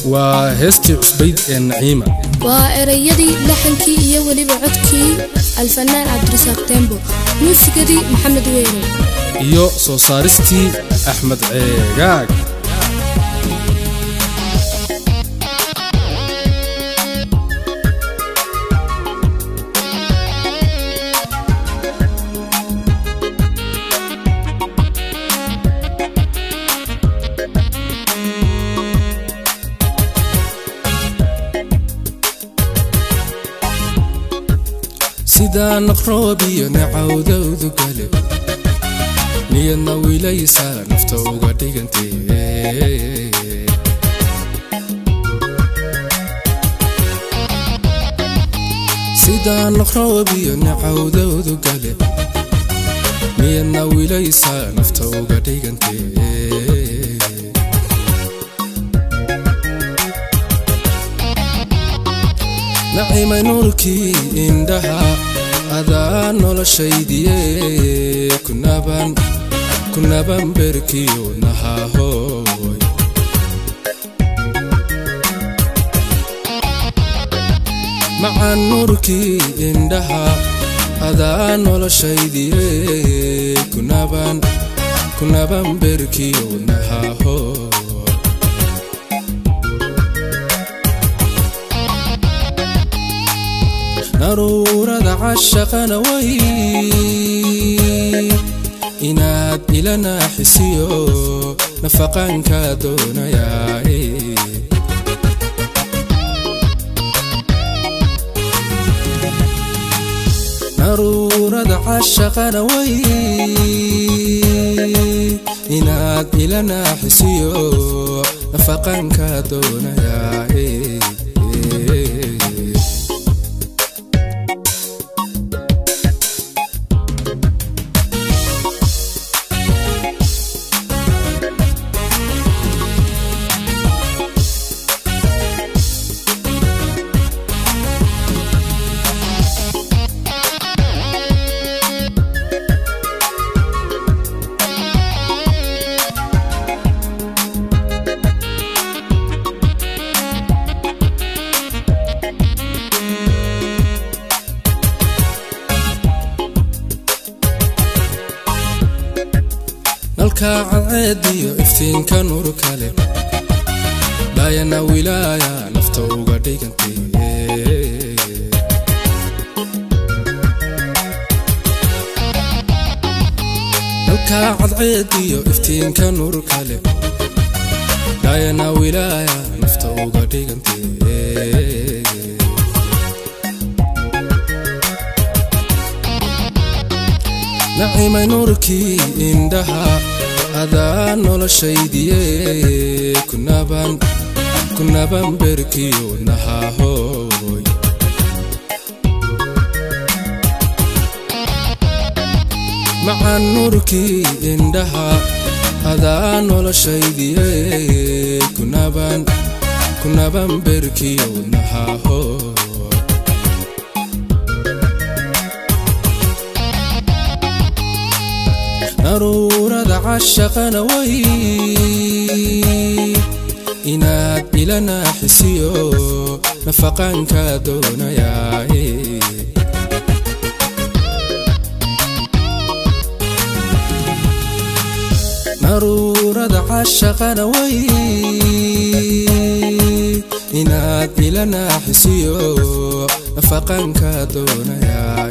Waa heestii cusbayd ee Naciima. Waa erayadii, laxankii iyo weliba codkii alfanaan Cabdirasaaq Tembo, muusikadii Maxamed Weyrow iyo soo saaristii Axmed Ceegaag. Sidaa naqroobiyo nacawdowdu gale, niyadna wiilaysaa nafta uga dhigantee. Sidaa naqroobiyo nacawdowdu gale, niyadna wiilaysaa nafta uga dhigantee. Nacimay nuurkii indhaha, adaa noloshaydiye, kunaban kunaban berkiyo nahahoy. Macaan nuurkii indhaha, adaa noloshaydiye, kunaban kunaban berkiyo nahahoy. Naruurada cashaqana way inaad ila naaxisiyo nafaqanka doonayaa. Naruurada cashaqana way inaad ila naaxisiyo nafaqanka doonayaa. Nalka cadceediyo iftiinka nuur kale, dhaayana wilaaya nafta uga dhigantay. Nalka cadceediyo iftiinka nuur kale, dhaayana wilaaya nafta uga dhigantay. Nacimay nuurkii indhaha, adaa noloshaydiye, kunaban kunaban berkiyo nahahoy. Macaan nuurkii indhaha, adaa noloshaydiye, kunaban kunaban berkiyo nahahoy. Naruurada cashaqana way inaad ila naaxisiyo nafaqanka doonayaa. Naruurada cashaqana way inaad ila naaxisiyo nafaqanka doonayaa.